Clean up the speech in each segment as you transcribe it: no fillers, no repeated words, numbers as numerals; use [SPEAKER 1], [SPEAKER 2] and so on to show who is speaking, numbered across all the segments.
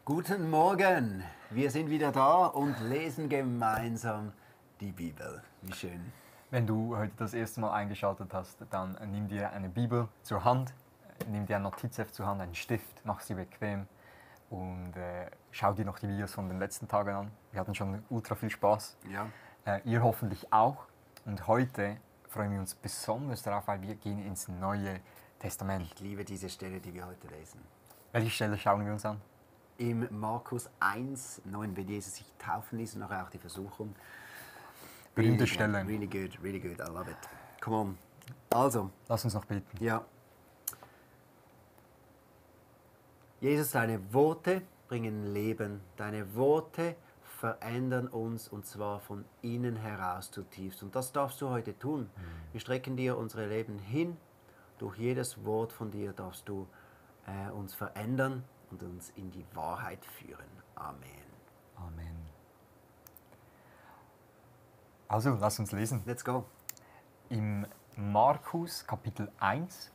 [SPEAKER 1] Guten Morgen, wir sind wieder da und lesen gemeinsam die Bibel. Wie schön.
[SPEAKER 2] Wenn du heute das erste Mal eingeschaltet hast, dann nimm dir eine Bibel zur Hand, nimm dir ein Notizheft zur Hand, einen Stift, mach sie bequem und schau dir noch die Videos von den letzten Tagen an. Wir hatten schon ultra viel Spaß.
[SPEAKER 1] Ja.
[SPEAKER 2] Ihr hoffentlich auch. Und heute freuen wir uns besonders darauf, weil wir gehen ins Neue Testament.
[SPEAKER 1] Ich liebe diese Stelle, die wir heute lesen.
[SPEAKER 2] Welche Stelle schauen wir uns an?
[SPEAKER 1] Im Markus 1, 9, wenn Jesus sich taufen ließ und nachher auch die Versuchung.
[SPEAKER 2] Berühmte Stelle.
[SPEAKER 1] Really good, I love it. Come on. Also,
[SPEAKER 2] Lass uns noch beten.
[SPEAKER 1] ja. Jesus, deine Worte bringen Leben. Deine Worte verändern uns und zwar von innen heraus zutiefst. Und das darfst du heute tun. Wir strecken dir unsere Leben hin. Durch jedes Wort von dir darfst du uns verändern und uns in die Wahrheit führen. Amen.
[SPEAKER 2] Amen. Also, lass uns lesen.
[SPEAKER 1] Let's go.
[SPEAKER 2] Im Markus Kapitel 1,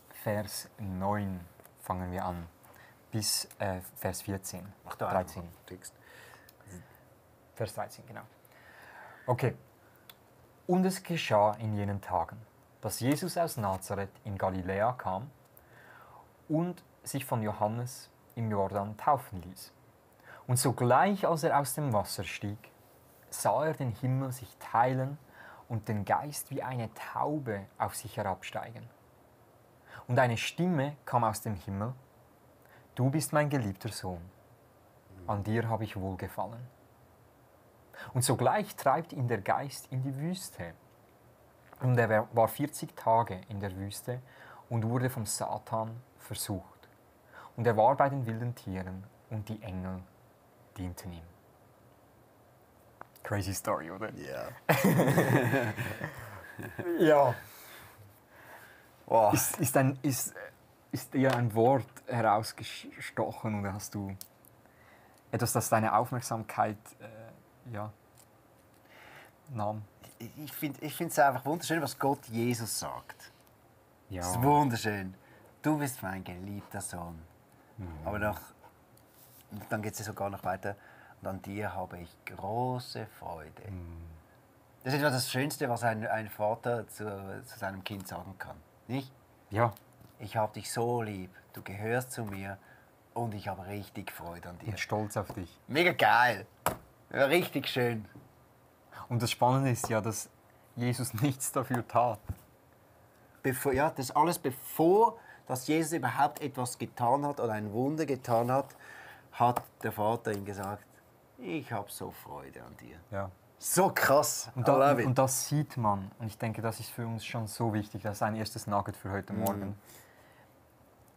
[SPEAKER 2] Vers 9 fangen wir an, bis Vers 14.
[SPEAKER 1] Mach da
[SPEAKER 2] 13.
[SPEAKER 1] einfach Text.
[SPEAKER 2] Vers 13, genau. Okay. Und es geschah in jenen Tagen, dass Jesus aus Nazareth in Galiläa kam und sich von Johannes im Jordan taufen ließ. Und sogleich, als er aus dem Wasser stieg, sah er den Himmel sich teilen und den Geist wie eine Taube auf sich herabsteigen. Und eine Stimme kam aus dem Himmel: Du bist mein geliebter Sohn, an dir habe ich wohlgefallen. Und sogleich treibt ihn der Geist in die Wüste. Und er war 40 Tage in der Wüste und wurde vom Satan versucht. Und er war bei den wilden Tieren und die Engel dienten ihm. Crazy Story, oder?
[SPEAKER 1] Ja.
[SPEAKER 2] Ja.
[SPEAKER 1] Oh.
[SPEAKER 2] Ist dir ein Wort herausgestochen oder hast du etwas, das deine Aufmerksamkeit nahm?
[SPEAKER 1] Ich finde es einfach wunderschön, was Gott Jesus sagt.
[SPEAKER 2] Ja.
[SPEAKER 1] Das ist wunderschön. Du bist mein geliebter Sohn. Aber dann geht es sogar noch weiter. Und an dir habe ich große Freude. Das ist etwa das Schönste, was ein Vater zu seinem Kind sagen kann. Nicht?
[SPEAKER 2] Ja.
[SPEAKER 1] Ich habe dich so lieb, du gehörst zu mir und ich habe richtig Freude an dir.
[SPEAKER 2] Und stolz auf dich.
[SPEAKER 1] Mega geil. Ja, richtig schön.
[SPEAKER 2] Und das Spannende ist ja, dass Jesus nichts dafür tat.
[SPEAKER 1] Das ist alles bevor, dass Jesus überhaupt etwas getan hat oder ein Wunder getan hat, hat der Vater ihm gesagt, ich habe so Freude an dir.
[SPEAKER 2] Ja.
[SPEAKER 1] So krass.
[SPEAKER 2] Und,
[SPEAKER 1] I love it.
[SPEAKER 2] und das sieht man. Und ich denke, das ist für uns schon so wichtig. Das ist ein erstes Nugget für heute Morgen.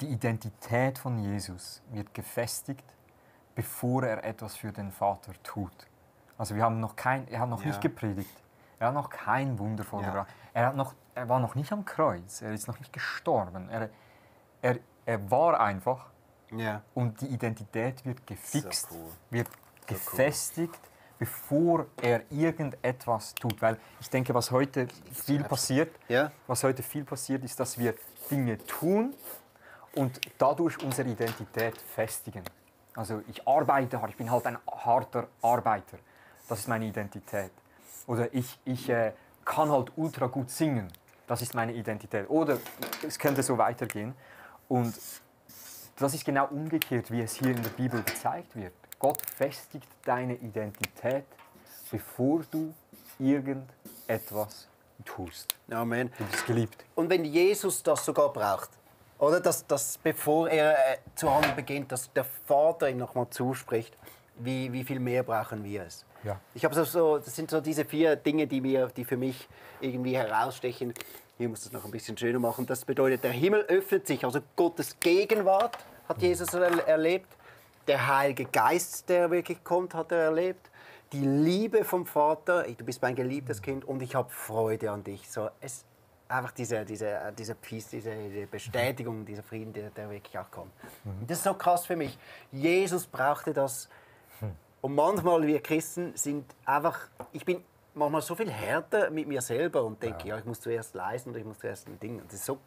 [SPEAKER 2] Die Identität von Jesus wird gefestigt, bevor er etwas für den Vater tut. Also er hat noch nicht gepredigt. Er hat noch kein Wunder vollbracht. Er war noch nicht am Kreuz. Er ist noch nicht gestorben. Er war einfach.
[SPEAKER 1] Ja.
[SPEAKER 2] Und die Identität wird gefixt,
[SPEAKER 1] So cool.
[SPEAKER 2] wird gefestigt, bevor er irgendetwas tut. Weil ich denke, was heute viel passiert, ist, dass wir Dinge tun und dadurch unsere Identität festigen. Also ich arbeite hart, ich bin halt ein harter Arbeiter. Das ist meine Identität. Oder ich kann halt ultra gut singen. Das ist meine Identität. Oder es könnte so weitergehen. Und das ist genau umgekehrt, wie es hier in der Bibel gezeigt wird. Gott festigt deine Identität, bevor du irgendetwas tust.
[SPEAKER 1] Amen.
[SPEAKER 2] Du bist geliebt.
[SPEAKER 1] Und wenn Jesus das sogar braucht, oder dass bevor er zu handeln beginnt, dass der Vater ihm nochmal zuspricht, wie viel mehr brauchen wir es?
[SPEAKER 2] Ja.
[SPEAKER 1] Ich habe das sind so diese 4 Dinge, die für mich irgendwie herausstechen. Hier muss es noch ein bisschen schöner machen. Das bedeutet, der Himmel öffnet sich, also Gottes Gegenwart hat Jesus erlebt. Der Heilige Geist, der wirklich kommt, hat er erlebt. Die Liebe vom Vater, du bist mein geliebtes Kind und ich habe Freude an dich. So, einfach diese Peace, diese Bestätigung, dieser Frieden, der wirklich auch kommt. Das ist so krass für mich. Jesus brauchte das. Und manchmal, wir Christen sind einfach, ich bin manchmal so viel härter mit mir selber und denke, ja, ich muss zuerst leisten oder ich muss zuerst ein Ding. Das ist so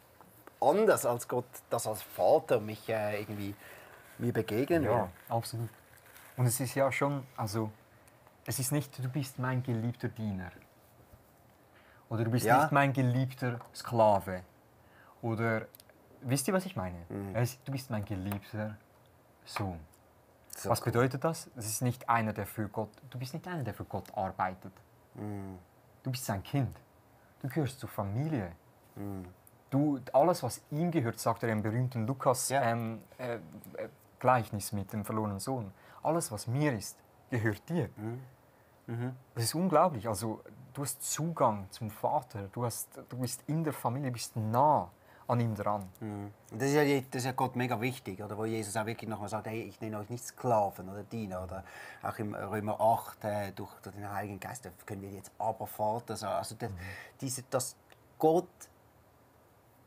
[SPEAKER 1] anders, als Gott das als Vater mich irgendwie Wie begegnen
[SPEAKER 2] Ja,
[SPEAKER 1] wir?
[SPEAKER 2] absolut. Und es ist ja schon, also, es ist nicht, du bist mein geliebter Diener. Oder du bist
[SPEAKER 1] Ja.
[SPEAKER 2] nicht mein geliebter Sklave. Oder, wisst ihr, was ich meine? Du bist mein geliebter Sohn.
[SPEAKER 1] So
[SPEAKER 2] Was
[SPEAKER 1] cool.
[SPEAKER 2] bedeutet das? Es ist nicht einer, der für Gott, du bist nicht einer, der für Gott arbeitet. Du bist sein Kind. Du gehörst zur Familie. Du, alles, was ihm gehört, sagt er im berühmten Lukas
[SPEAKER 1] Ja.
[SPEAKER 2] Gleichnis mit dem verlorenen Sohn. Alles, was mir ist, gehört dir. Das ist unglaublich. Also, du hast Zugang zum Vater. Du bist in der Familie, bist nah an ihm dran.
[SPEAKER 1] Und das ist ja Gott mega wichtig, oder? Wo Jesus auch wirklich nochmal sagt, hey, ich nenne euch nicht Sklaven oder Diener. Oder auch im Römer 8, durch den Heiligen Geist, da können wir jetzt aber Vater sagen. Also dass Gott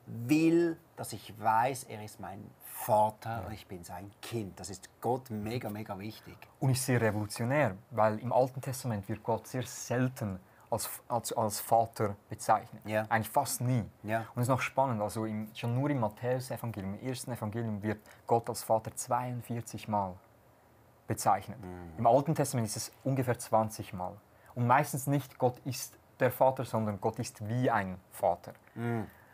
[SPEAKER 1] will, dass ich weiß, er ist mein Vater und ich bin sein Kind. Das ist Gott mega, mega wichtig.
[SPEAKER 2] Und ist sehr revolutionär, weil im Alten Testament wird Gott sehr selten als Vater bezeichnet.
[SPEAKER 1] Ja.
[SPEAKER 2] Eigentlich fast nie.
[SPEAKER 1] Ja.
[SPEAKER 2] Und es ist noch spannend, also schon nur im Matthäus-Evangelium, im ersten Evangelium, wird Gott als Vater 42 Mal bezeichnet. Im Alten Testament ist es ungefähr 20 Mal. Und meistens nicht Gott ist der Vater, sondern Gott ist wie ein Vater.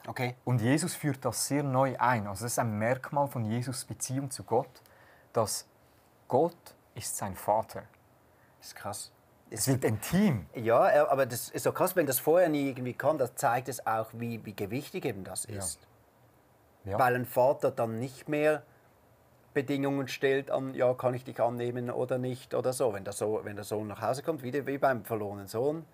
[SPEAKER 1] Okay.
[SPEAKER 2] Und Jesus führt das sehr neu ein. Also das ist ein Merkmal von Jesus' Beziehung zu Gott, dass Gott ist sein Vater.
[SPEAKER 1] Das ist krass.
[SPEAKER 2] Es wird intim.
[SPEAKER 1] Ja, aber das ist so krass, wenn das vorher nie irgendwie kam, das zeigt es auch, wie gewichtig eben das ist.
[SPEAKER 2] Ja.
[SPEAKER 1] Weil ein Vater dann nicht mehr Bedingungen stellt an, ja, kann ich dich annehmen oder nicht oder so. Wenn der Sohn nach Hause kommt, wieder wie beim verlorenen Sohn,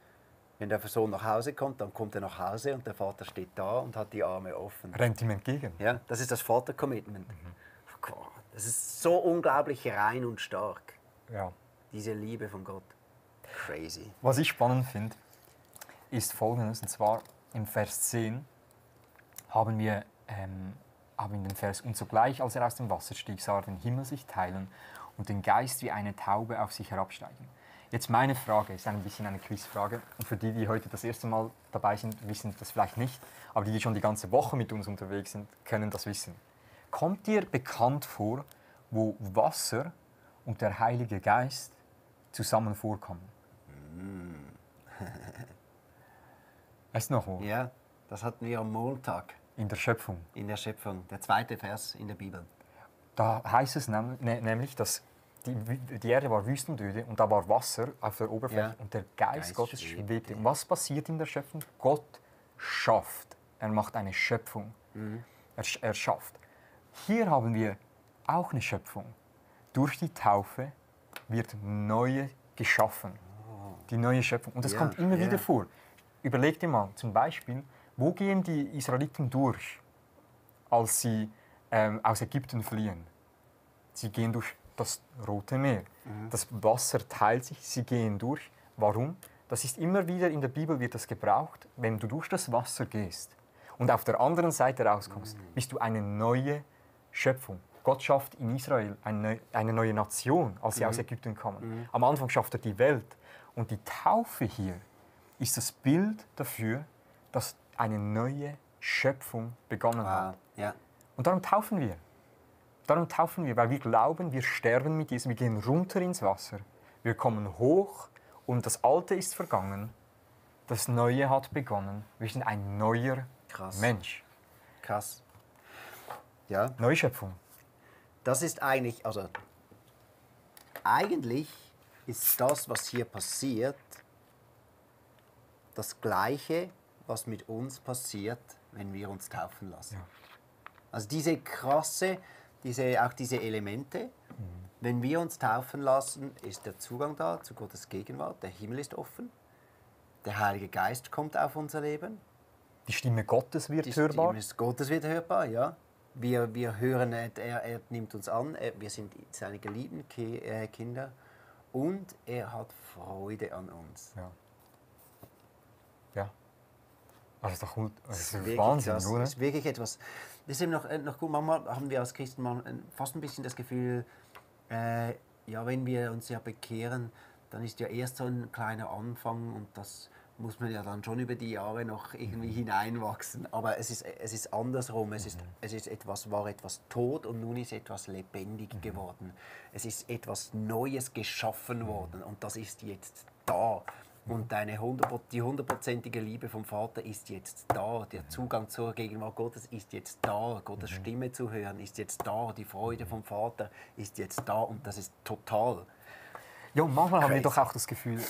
[SPEAKER 1] wenn der Sohn nach Hause kommt, dann kommt er nach Hause und der Vater steht da und hat die Arme offen.
[SPEAKER 2] Rennt ihm entgegen.
[SPEAKER 1] Ja, das ist das Vater-Commitment. Gott, das ist so unglaublich rein und stark,
[SPEAKER 2] Ja.
[SPEAKER 1] diese Liebe von Gott. Crazy.
[SPEAKER 2] Was ich spannend finde, ist Folgendes, und zwar im Vers 10 haben wir den Vers, und sogleich, als er aus dem Wasser stieg, sah er den Himmel sich teilen und den Geist wie eine Taube auf sich herabsteigen. Jetzt meine Frage, ist ein bisschen eine Quizfrage, und für die, die heute das erste Mal dabei sind, wissen das vielleicht nicht, aber die schon die ganze Woche mit uns unterwegs sind, können das wissen. Kommt dir bekannt vor, wo Wasser und der Heilige Geist zusammen vorkommen? Weißt du noch wo?
[SPEAKER 1] Ja, das hatten wir am Montag
[SPEAKER 2] In der Schöpfung.
[SPEAKER 1] in der Schöpfung, der zweite Vers in der Bibel.
[SPEAKER 2] Da heißt es nämlich, dass die Erde war wüstenöde und da war Wasser auf der Oberfläche
[SPEAKER 1] Ja.
[SPEAKER 2] und der Geist Gottes schwebte. Und was passiert in der Schöpfung? Gott schafft. Er macht eine Schöpfung. Er schafft. Hier haben wir auch eine Schöpfung. Durch die Taufe wird Neue geschaffen. Die neue Schöpfung. Und das
[SPEAKER 1] Ja,
[SPEAKER 2] kommt immer
[SPEAKER 1] ja.
[SPEAKER 2] wieder vor. Überleg dir mal, zum Beispiel, wo gehen die Israeliten durch, als sie aus Ägypten fliehen? Sie gehen durch das Rote Meer. Das Wasser teilt sich, sie gehen durch. Warum? Das ist immer wieder, in der Bibel wird das gebraucht, wenn du durch das Wasser gehst und auf der anderen Seite rauskommst, bist du eine neue Schöpfung. Gott schafft in Israel eine neue Nation, als sie aus Ägypten kommen. Am Anfang schafft er die Welt. Und die Taufe hier ist das Bild dafür, dass eine neue Schöpfung begonnen hat.
[SPEAKER 1] Ja.
[SPEAKER 2] Und darum taufen wir. Darum taufen wir, weil wir glauben, wir sterben mit Jesus, wir gehen runter ins Wasser, wir kommen hoch und das Alte ist vergangen, das Neue hat begonnen. Wir sind ein neuer
[SPEAKER 1] Krass.
[SPEAKER 2] Mensch.
[SPEAKER 1] Krass. Ja,
[SPEAKER 2] Neuschöpfung.
[SPEAKER 1] das ist eigentlich ist das, was hier passiert, das Gleiche, was mit uns passiert, wenn wir uns taufen lassen.
[SPEAKER 2] Ja.
[SPEAKER 1] Also auch diese Elemente, wenn wir uns taufen lassen, ist der Zugang da zu Gottes Gegenwart, der Himmel ist offen, der Heilige Geist kommt auf unser Leben,
[SPEAKER 2] Die Stimme Gottes wird
[SPEAKER 1] die
[SPEAKER 2] hörbar.
[SPEAKER 1] Stimme Gottes wird hörbar, ja. Wir hören, er nimmt uns an, wir sind seine geliebten Kinder und er hat Freude an uns.
[SPEAKER 2] Ja. Ja. Also das ist
[SPEAKER 1] Wirklich
[SPEAKER 2] Wahnsinn,
[SPEAKER 1] krass.
[SPEAKER 2] oder?
[SPEAKER 1] Das ist wirklich etwas. Das ist eben noch gut. Manchmal haben wir als Christen fast ein bisschen das Gefühl, ja, wenn wir uns ja bekehren, dann ist ja erst so ein kleiner Anfang und das muss man ja dann schon über die Jahre noch irgendwie hineinwachsen. Aber es ist andersrum. Es ist war etwas tot und nun ist etwas lebendig geworden. Es ist etwas Neues geschaffen worden und das ist jetzt da. Und die 100%ige Liebe vom Vater ist jetzt da. Der Zugang zur Gegenwart Gottes ist jetzt da. Gottes Stimme zu hören ist jetzt da. Die Freude vom Vater ist jetzt da und das ist total.
[SPEAKER 2] Ja, manchmal haben wir doch auch das Gefühl,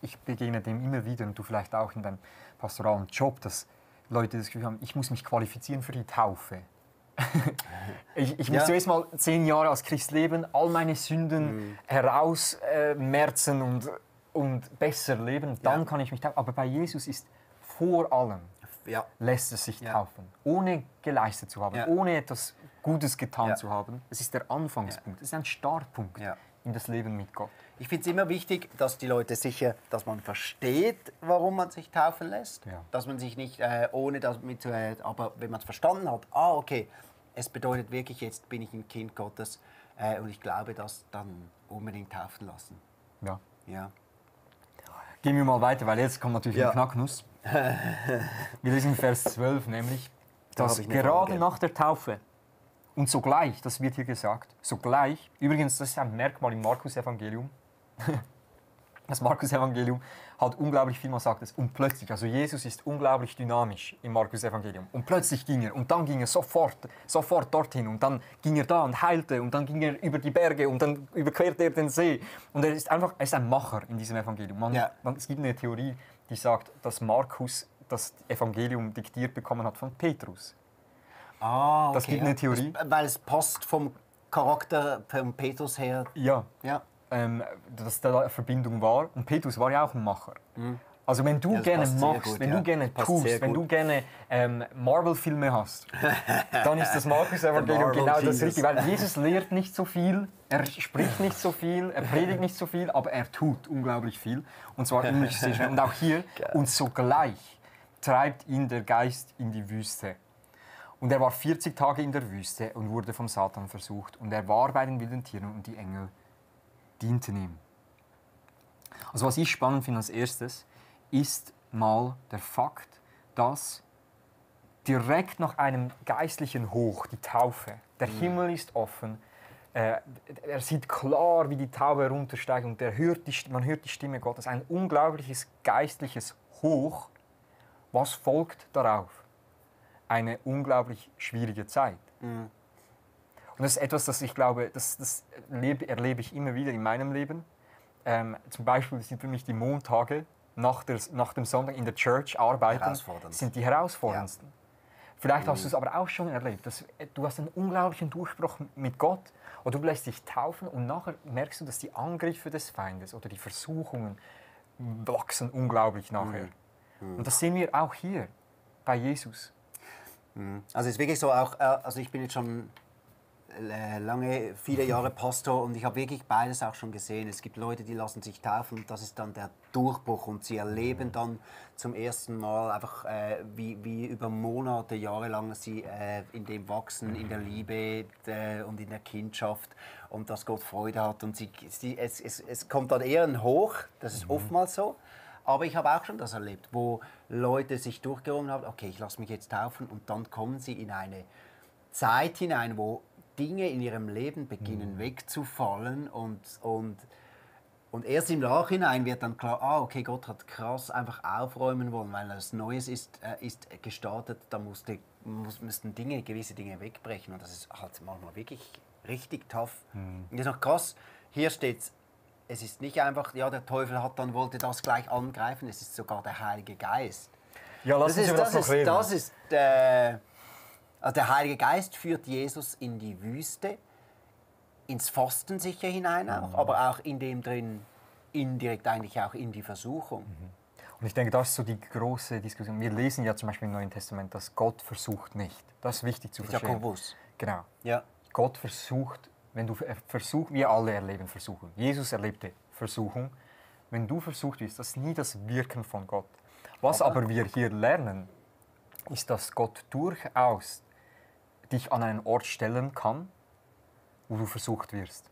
[SPEAKER 2] ich begegne dem immer wieder und du vielleicht auch in deinem pastoralen Job, dass Leute das Gefühl haben, ich muss mich qualifizieren für die Taufe. ich muss zuerst mal 10 Jahre als Christ leben, all meine Sünden herausmerzen und besser leben, dann kann ich mich taufen. Aber bei Jesus ist vor allem, lässt es sich taufen, ohne geleistet zu haben, ohne etwas Gutes getan zu haben. Es ist der Anfangspunkt, es ist ein Startpunkt in das Leben mit Gott.
[SPEAKER 1] Ich finde es immer wichtig, dass die Leute dass man versteht, warum man sich taufen lässt. Ja. Dass man sich nicht ohne damit aber wenn man es verstanden hat, okay, es bedeutet wirklich, jetzt bin ich ein Kind Gottes und ich glaube, das dann unbedingt taufen lassen. Ja.
[SPEAKER 2] Gehen wir mal weiter, weil jetzt kommt natürlich ein Knacknuss. Wir lesen in Vers 12 nämlich, dass gerade nach der Taufe und sogleich, das wird hier gesagt, sogleich, übrigens, das ist ein Merkmal im Markus-Evangelium, das Markus-Evangelium hat unglaublich viel, man sagt es, und plötzlich, also Jesus ist unglaublich dynamisch im Markus-Evangelium. Und plötzlich ging er, und dann ging er sofort dorthin, und dann ging er da und heilte, und dann ging er über die Berge, und dann überquerte er den See. Und er ist ein Macher in diesem Evangelium. Es gibt eine Theorie, die sagt, dass Markus das Evangelium diktiert bekommen hat von Petrus.
[SPEAKER 1] Okay,
[SPEAKER 2] das gibt eine Theorie.
[SPEAKER 1] Weil es passt vom Charakter von Petrus her.
[SPEAKER 2] Dass da eine Verbindung war. Und Petrus war ja auch ein Macher. Also wenn du gerne machst, wenn du gerne tust, wenn du gerne Marvel-Filme hast, dann ist das Markus-Evangelium genau das Richtige. Weil Jesus lehrt nicht so viel, er spricht nicht so viel, er predigt nicht so viel, aber er tut unglaublich viel. Und zwar immer sehr schnell. Und auch hier, und sogleich treibt ihn der Geist in die Wüste. Und er war 40 Tage in der Wüste und wurde vom Satan versucht. Und er war bei den wilden Tieren und die Engel dienten ihm. Also was ich spannend finde als erstes, ist mal der Fakt, dass direkt nach einem geistlichen Hoch, die Taufe, der Himmel ist offen, er sieht klar, wie die Taube heruntersteigt und man hört die Stimme Gottes, ein unglaubliches geistliches Hoch. Was folgt darauf? Eine unglaublich schwierige Zeit. Und das ist etwas, das ich glaube, das erlebe ich immer wieder in meinem Leben. Zum Beispiel sind für mich die Montage nach dem Sonntag in der Church arbeiten, sind die herausforderndsten. Vielleicht hast du es aber auch schon erlebt. Du hast einen unglaublichen Durchbruch mit Gott oder du lässt dich taufen und nachher merkst du, dass die Angriffe des Feindes oder die Versuchungen wachsen unglaublich nachher. Und das sehen wir auch hier bei Jesus.
[SPEAKER 1] Also es ist wirklich so, also ich bin jetzt schon viele Jahre Pastor und ich habe wirklich beides auch schon gesehen. Es gibt Leute, die lassen sich taufen und das ist dann der Durchbruch und sie erleben dann zum ersten Mal einfach, wie über Monate, jahrelang sie in dem wachsen, in der Liebe und in der Kindschaft und dass Gott Freude hat und es kommt dann eher ein Hoch, das ist oftmals so. Aber ich habe auch schon das erlebt, wo Leute sich durchgerungen haben, okay, ich lasse mich jetzt taufen und dann kommen sie in eine Zeit hinein, wo Dinge in ihrem Leben beginnen wegzufallen und erst im Nachhinein wird dann klar, okay, Gott hat krass einfach aufräumen wollen, weil etwas Neues ist gestartet, da mussten gewisse Dinge wegbrechen und das ist halt manchmal wirklich richtig tough. Und das ist noch krass, hier steht es ist nicht einfach, der Teufel wollte das gleich angreifen, es ist sogar der Heilige Geist.
[SPEAKER 2] Ja, lass uns über das noch reden.
[SPEAKER 1] Also der Heilige Geist führt Jesus in die Wüste, ins Fasten sicher hinein auch, aber auch in dem drin indirekt eigentlich auch in die Versuchung.
[SPEAKER 2] Und ich denke, das ist so die große Diskussion. Wir lesen ja zum Beispiel im Neuen Testament, dass Gott versucht nicht. Das ist wichtig zu verstehen.
[SPEAKER 1] Jakobus.
[SPEAKER 2] Genau.
[SPEAKER 1] Ja.
[SPEAKER 2] Gott versucht, wir alle erleben Versuchung. Jesus erlebte Versuchung. Wenn du versucht wirst, das ist nie das Wirken von Gott. Was aber wir hier lernen, ist, dass Gott durchaus dich an einen Ort stellen kann, wo du versucht wirst.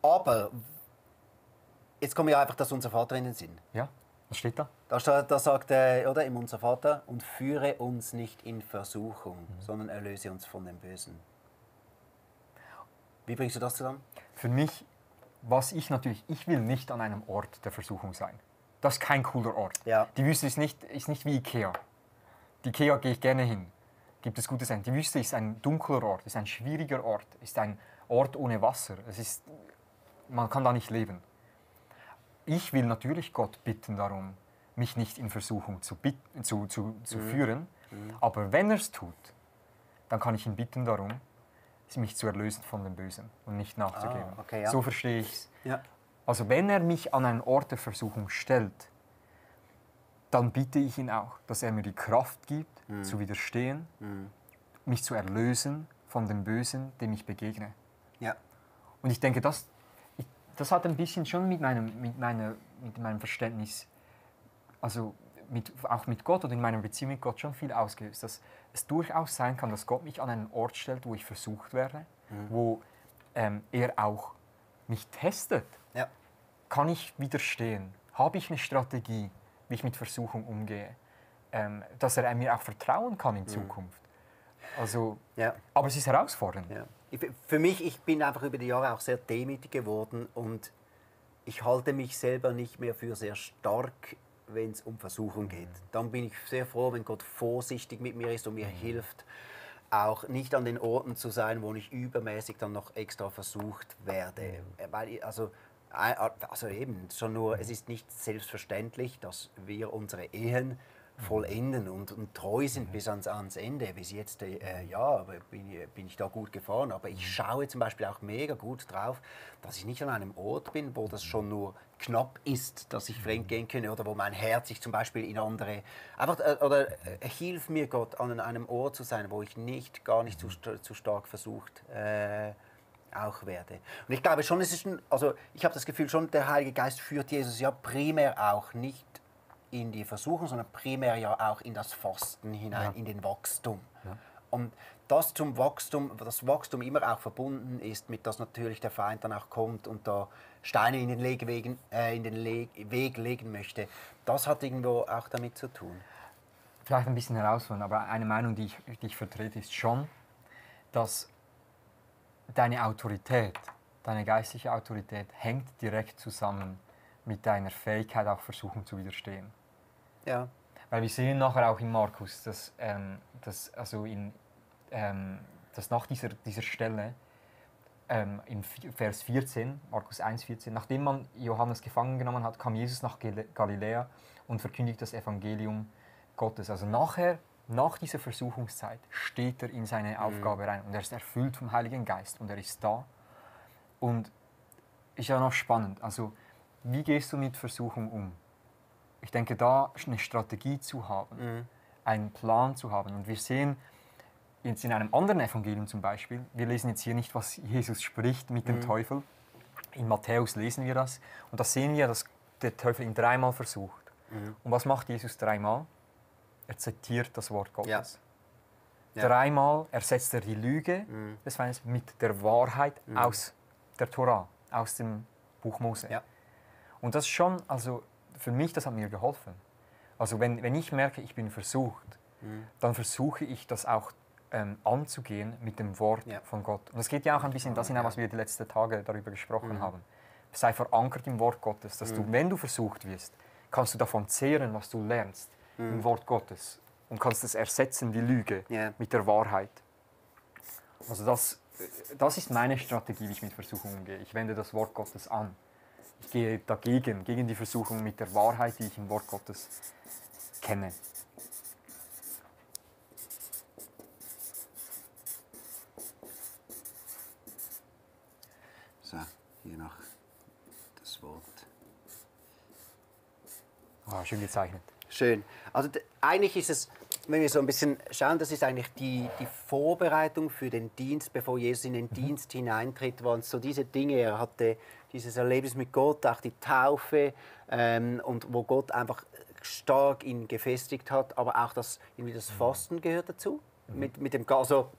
[SPEAKER 1] Aber jetzt kommt mir einfach das Unser Vater in den Sinn.
[SPEAKER 2] Ja, was steht da?
[SPEAKER 1] Da sagt er, oder, im Unser Vater, und führe uns nicht in Versuchung, sondern erlöse uns von dem Bösen. Wie bringst du das zusammen?
[SPEAKER 2] Für mich, ich will nicht an einem Ort der Versuchung sein. Das ist kein cooler Ort.
[SPEAKER 1] Ja.
[SPEAKER 2] Die Wüste ist nicht wie Ikea. Die Ikea gehe ich gerne hin. Gibt es gutes Essen. Die Wüste ist ein dunkler Ort, ist ein schwieriger Ort, ist ein Ort ohne Wasser. Man kann da nicht leben. Ich will natürlich Gott bitten darum, mich nicht in Versuchung zu führen. Aber wenn er es tut, dann kann ich ihn bitten darum, mich zu erlösen von dem Bösen und nicht nachzugeben.
[SPEAKER 1] Okay, ja.
[SPEAKER 2] So verstehe ich es.
[SPEAKER 1] Ja.
[SPEAKER 2] Also wenn er mich an einen Ort der Versuchung stellt, dann bitte ich ihn auch, dass er mir die Kraft gibt, zu widerstehen, mich zu erlösen von dem Bösen, dem ich begegne.
[SPEAKER 1] Ja.
[SPEAKER 2] Und ich denke, das hat ein bisschen schon mit meinem Verständnis, also auch mit Gott oder in meiner Beziehung mit Gott schon viel ausgelöst, dass es durchaus sein kann, dass Gott mich an einen Ort stellt, wo ich versucht werde, wo er auch mich testet.
[SPEAKER 1] Ja.
[SPEAKER 2] Kann ich widerstehen? Habe ich eine Strategie, wie ich mit Versuchung umgehe? Dass er mir auch vertrauen kann in Zukunft. Also,
[SPEAKER 1] Ja.
[SPEAKER 2] aber es ist herausfordernd.
[SPEAKER 1] Ja. Für mich, ich bin einfach über die Jahre auch sehr demütig geworden und ich halte mich selber nicht mehr für sehr stark, wenn es um Versuchung geht. Dann bin ich sehr froh, wenn Gott vorsichtig mit mir ist und mir hilft, auch nicht an den Orten zu sein, wo ich übermäßig dann noch extra versucht werde. Weil, also eben, schon nur, es ist nicht selbstverständlich, dass wir unsere Ehen vollenden und treu sind bis ans Ende. Bis jetzt, bin ich da gut gefahren. Aber ich schaue zum Beispiel auch mega gut drauf, dass ich nicht an einem Ort bin, wo das schon nur knapp ist, dass ich fremd gehen kann oder wo mein Herz sich zum Beispiel in andere... hilf mir Gott, an einem Ort zu sein, wo ich gar nicht zu stark versucht auch werde. Und ich glaube schon, ich habe das Gefühl schon, der Heilige Geist führt Jesus ja primär auch nicht in die Versuchung, sondern primär ja auch in das Fasten hinein, in den Wachstum. Ja. Und das Wachstum immer auch verbunden ist mit, dass natürlich der Feind dann auch kommt und da Steine in den Weg legen möchte. Das hat irgendwo auch damit zu tun.
[SPEAKER 2] Vielleicht ein bisschen herausfordernd, aber eine Meinung, die ich vertrete, ist schon, dass deine Autorität, deine geistliche Autorität hängt direkt zusammen mit deiner Fähigkeit, auch Versuchung zu widerstehen.
[SPEAKER 1] Ja.
[SPEAKER 2] Weil wir sehen nachher auch in Markus, dass nach dieser Stelle in Vers 14, Markus 1,14, nachdem man Johannes gefangen genommen hat, kam Jesus nach Galiläa und verkündigt das Evangelium Gottes. Also nach dieser Versuchungszeit steht er in seine Aufgabe rein und er ist erfüllt vom Heiligen Geist und er ist da. Und ist ja noch spannend, also wie gehst du mit Versuchung um? Ich denke, da eine Strategie zu haben, einen Plan zu haben. Und wir sehen jetzt in einem anderen Evangelium zum Beispiel, wir lesen jetzt hier nicht, was Jesus spricht mit dem Teufel. In Matthäus lesen wir das. Und da sehen wir, dass der Teufel ihn dreimal versucht. Und was macht Jesus dreimal? Er zitiert das Wort Gottes. Ja. Dreimal ersetzt er die Lüge des Feindes mit der Wahrheit aus der Tora, aus dem Buch Mose. Ja. Und das schon, also für mich, das hat mir geholfen. Also wenn ich merke, ich bin versucht, dann versuche ich das auch anzugehen mit dem Wort von Gott. Und das geht ja auch ein bisschen das hinein, was wir die letzten Tage darüber gesprochen haben. Sei verankert im Wort Gottes, dass du, wenn du versucht wirst, kannst du davon zehren, was du lernst im Wort Gottes und kannst es ersetzen, die Lüge, mit der Wahrheit. Also das ist meine Strategie, wie ich mit Versuchung umgehe. Ich wende das Wort Gottes an. Ich gehe dagegen, gegen die Versuchung mit der Wahrheit, die ich im Wort Gottes kenne.
[SPEAKER 1] So, hier noch das Wort.
[SPEAKER 2] Schön gezeichnet.
[SPEAKER 1] Schön. Also eigentlich ist es, wenn wir so ein bisschen schauen, das ist eigentlich die Vorbereitung für den Dienst, bevor Jesus in den Dienst hineintritt, waren so diese Dinge. Er hatte dieses Erlebnis mit Gott, auch die Taufe und wo Gott einfach stark ihn gefestigt hat, aber auch irgendwie das Fasten gehört dazu. mit dem also,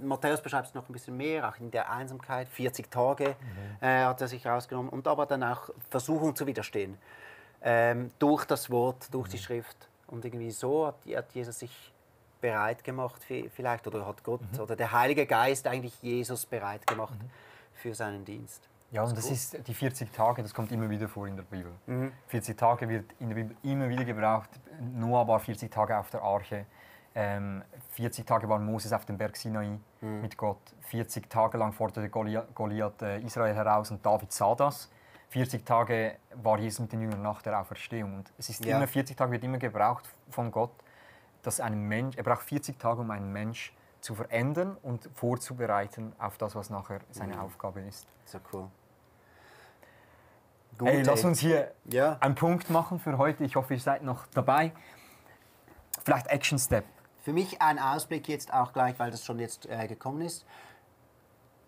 [SPEAKER 1] Matthäus beschreibt es noch ein bisschen mehr, auch in der Einsamkeit. 40 Tage hat er sich rausgenommen und aber dann auch Versuchung zu widerstehen. Durch das Wort, durch die Schrift. Und irgendwie so hat Jesus sich bereit gemacht, vielleicht, oder hat Gott oder der Heilige Geist eigentlich Jesus bereit gemacht für seinen Dienst.
[SPEAKER 2] Ja, und das ist die 40 Tage, das kommt immer wieder vor in der Bibel. 40 Tage wird in der Bibel immer wieder gebraucht. Noah war 40 Tage auf der Arche. 40 Tage war Moses auf dem Berg Sinai mit Gott. 40 Tage lang forderte Goliath Israel heraus und David sah das. 40 Tage war Jesus mit den Jüngern nach der Auferstehung. Und es ist immer, 40 Tage wird immer gebraucht von Gott, dass ein Mensch, er braucht 40 Tage, um einen Mensch zu verändern und vorzubereiten auf das, was nachher seine Aufgabe ist.
[SPEAKER 1] So cool. Gut,
[SPEAKER 2] hey, lass uns hier einen Punkt machen für heute. Ich hoffe, ihr seid noch dabei. Vielleicht Action Step.
[SPEAKER 1] Für mich ein Ausblick jetzt auch gleich, weil das schon jetzt gekommen ist.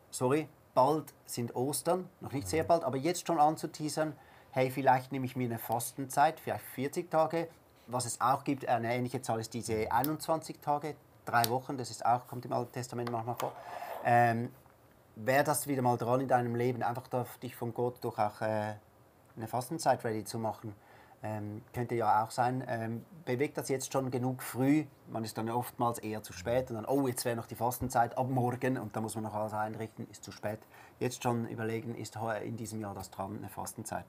[SPEAKER 1] Sorry, bald sind Ostern, noch nicht sehr bald, aber jetzt schon anzuteasern, hey, vielleicht nehme ich mir eine Fastenzeit, vielleicht 40 Tage. Was es auch gibt, eine ähnliche Zahl ist diese 21 Tage, 3 Wochen, das ist auch, kommt im Alten Testament manchmal vor. Wäre das wieder mal dran in deinem Leben, einfach dich von Gott durch auch eine Fastenzeit ready zu machen? Könnte ja auch sein, bewegt das jetzt schon genug früh, man ist dann oftmals eher zu spät und dann, oh, jetzt wäre noch die Fastenzeit ab morgen und da muss man noch alles einrichten, ist zu spät. Jetzt schon überlegen, ist in diesem Jahr das dran, eine Fastenzeit?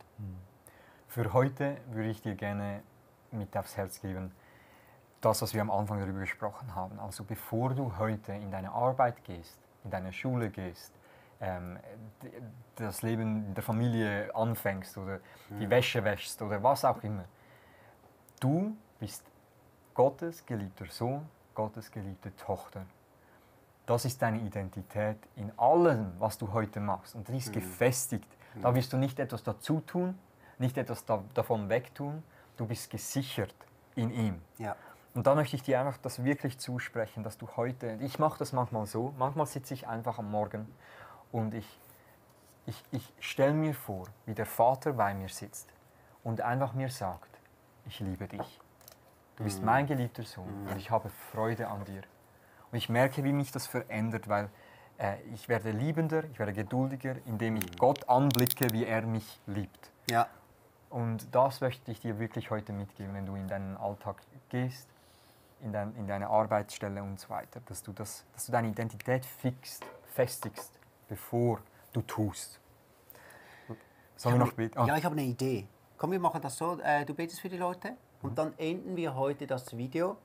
[SPEAKER 2] Für heute würde ich dir gerne mit aufs Herz geben, das, was wir am Anfang darüber gesprochen haben. Also bevor du heute in deine Arbeit gehst, in deine Schule gehst, das Leben in der Familie anfängst oder die Wäsche wäschst oder was auch immer. Du bist Gottes geliebter Sohn, Gottes geliebte Tochter. Das ist deine Identität in allem, was du heute machst. Und die ist gefestigt. Da wirst du nicht etwas dazu tun, nicht etwas davon wegtun. Du bist gesichert in ihm.
[SPEAKER 1] Ja.
[SPEAKER 2] Und da möchte ich dir einfach das wirklich zusprechen, dass du heute, ich mache das manchmal so, manchmal sitze ich einfach am Morgen und ich stelle mir vor, wie der Vater bei mir sitzt und einfach mir sagt, ich liebe dich. Du bist mein geliebter Sohn und ich habe Freude an dir. Und ich merke, wie mich das verändert, weil ich werde liebender, ich werde geduldiger, indem ich Gott anblicke, wie er mich liebt.
[SPEAKER 1] Ja.
[SPEAKER 2] Und das möchte ich dir wirklich heute mitgeben, wenn du in deinen Alltag gehst, in deine Arbeitsstelle und so weiter, dass du deine Identität festigst, bevor du tust. Sollen wir noch beten?
[SPEAKER 1] Ja, ich habe eine Idee. Komm, wir machen das so, du betest für die Leute und dann enden wir heute das Video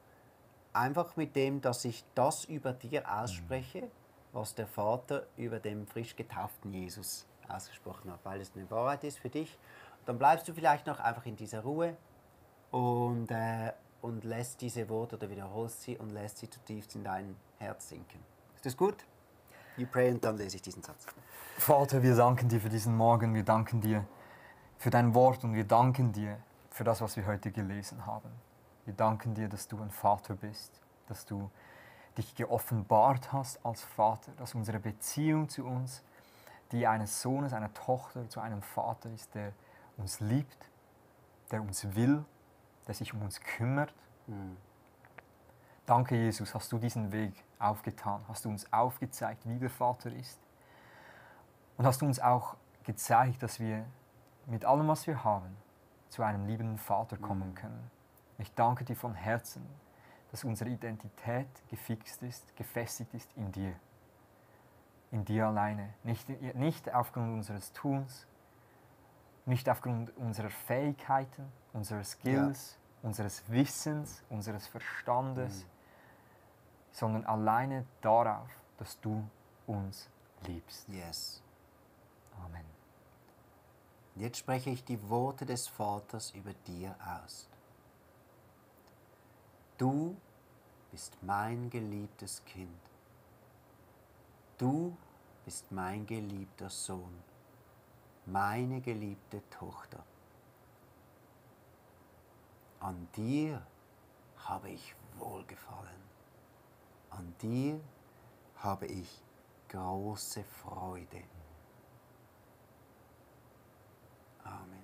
[SPEAKER 1] einfach mit dem, dass ich das über dir ausspreche, was der Vater über den frisch getauften Jesus ausgesprochen hat, weil es eine Wahrheit ist für dich. Dann bleibst du vielleicht noch einfach in dieser Ruhe und lässt diese Worte oder wiederholst sie und lässt sie zutiefst in dein Herz sinken. Ist das gut? You pray und dann lese ich diesen Satz.
[SPEAKER 2] Vater, wir danken dir für diesen Morgen, wir danken dir für dein Wort und wir danken dir für das, was wir heute gelesen haben. Wir danken dir, dass du ein Vater bist, dass du dich geoffenbart hast als Vater, dass unsere Beziehung zu uns, die eines Sohnes, einer Tochter zu einem Vater ist, der uns liebt, der uns will, der sich um uns kümmert. Danke, Jesus, hast du diesen Weg aufgetan, hast du uns aufgezeigt, wie der Vater ist und hast du uns auch gezeigt, dass wir mit allem, was wir haben, zu einem liebenden Vater kommen können. Ich danke dir von Herzen, dass unsere Identität gefixt ist, gefestigt ist in dir alleine, nicht aufgrund unseres Tuns, nicht aufgrund unserer Fähigkeiten, unserer Skills, unseres Wissens, unseres Verstandes, sondern alleine darauf, dass du uns liebst.
[SPEAKER 1] Yes.
[SPEAKER 2] Amen.
[SPEAKER 1] Jetzt spreche ich die Worte des Vaters über dir aus. Du bist mein geliebtes Kind. Du bist mein geliebter Sohn, meine geliebte Tochter. An dir habe ich Wohlgefallen. An dir habe ich große Freude. Amen.